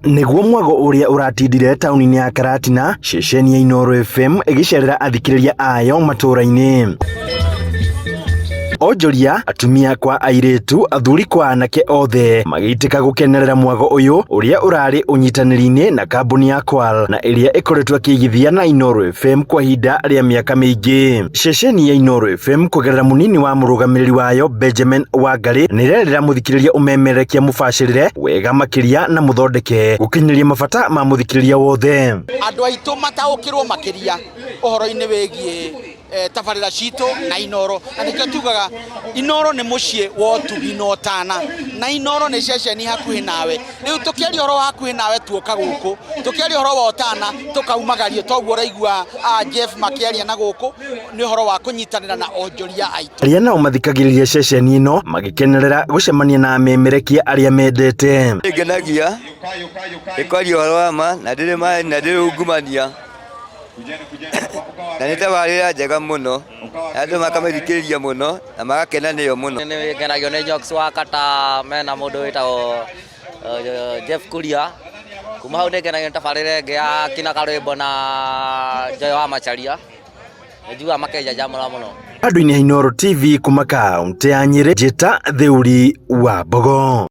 Nĩguo mwago ũrĩa ũratindire taũni-inĩ ya Karatina, ceceni ya Inooro FM ĩgĩcerera athikĩrĩria ayo matũũra-inĩ. Onjoria, atumia kwa airĩtu, athuri kwa anake othe magĩitĩka gũkenerera mwago ũyũ ũrĩa ũrarĩ ũnyitanĩri-inĩ na kambuni ya Kwal na ĩrĩa ĩkoretwo ĩkĩigithia na Inooro FM kwa ihinda rĩa mĩaka mĩingĩ. Ceceni ya Inooro FM kũgerera mũnini wa mũrũgamĩrĩri wayo Benjamin Wangarĩ nĩrerĩra mũthikĩrĩria ũmemerekia mũbacĩrĩre wega makĩria na mũthondeke gũkinyĩria mabata ma mũthikĩrĩria wothe. Andũ aitũ mataũkĩrwo makĩria ũhoro-inĩ wĩgiĩ tabarĩra citũ na Inooro, na nĩkĩo tugaga Inooro nĩ mũciĩ wa ũtugi na ũtana, na Inooro nĩ ceceni hakuhĩ nawe. Rĩu tũkĩaria ũhoro wa hakuhĩ nawe tuoka gũkũ, tũkĩaria ũhoro wa ũtana tũkaumagario, toguo ũraigua Jeff makĩaria na gũkũ nĩ ũhoro wa kũnyitanĩra na onjoria aitũ. Arĩa nao mathikagĩrĩria ceceni ĩno magĩkenerera gũcemania na amemerekia arĩa mendete. Ngenagia ĩkwaria ũhoro wa ma na ndĩrĩ na ndĩrĩ ungumania na nĩ tabarĩra njega mũno na andũ makamĩthikĩrĩria mũno na magakena nĩyo mũno. Nĩ ngenagio nĩ Jokes wa Kata mena mũndũ wĩtagwo Jeff Kuria. Kuma hau nĩ ngenagio nĩ tabarĩra ĩngĩ ya Kina Karwĩmbo na Joy wa Macharia. Nĩ njiguaga makĩnjanjamũra mũno. Andũ-inĩ a Inooro TV kuma kaũntĩ ya Nyĩrĩ, Njĩta Theuri wa Mbogo.